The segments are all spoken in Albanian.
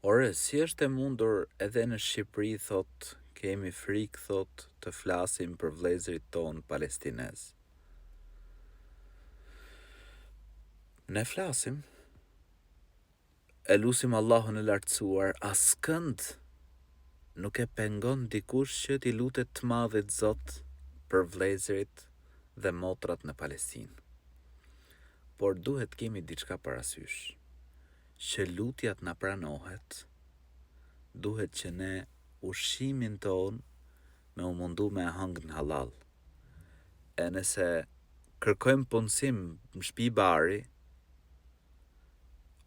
Ore, si është e mundur edhe në Shqipëri thotë kemi frikë thotë të flasim për vëllezërit tonë palestinezë. Ne flasim, e lusim Allahun e lartësuar, askënd nuk e pengon dikush që t'i lutet të madhit Zot për vëllezërit dhe motrat në Palestinë. Por duhet të kemi diçka parasysh. Që lutja të na pranohet, duhet që ne ushqimin tonë me u mundu me e hëngër në hallall. E nëse kërkojmë punësim në shpi bari,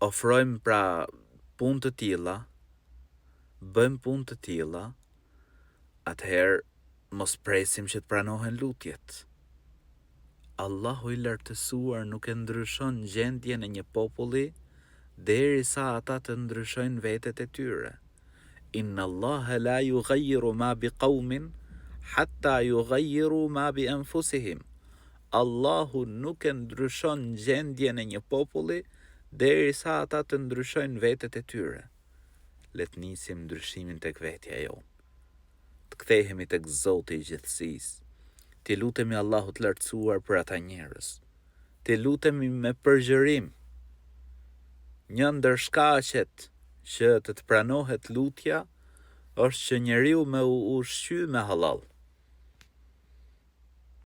ofrojmë pra punë të tilla, bëjmë punë të tilla, atëherë mos presim që të pranohen lutjet. Allahu i Lartësuar nuk e ndryshon gjendjen e një populli derisa ata të ndryshojnë vetet e tyre. Innallaha la yughayyiru ma bi qawmin hatta yughayyiru ma bi anfusihim. Allahu nuk e ndryshon gjendjen e një populli derisa ata të ndryshojnë vetet e tyre. Le të nisim ndryshimin tek vetja jonë. Të kthehemi tek Zoti i gjithësisë, t'i lutemi Allahut të Lartësuar për ata njerëz, t'i lutemi me përgjërim. Një ndër shkaqet që të të pranohet lutja është që njeriu me u ushqy me hallall.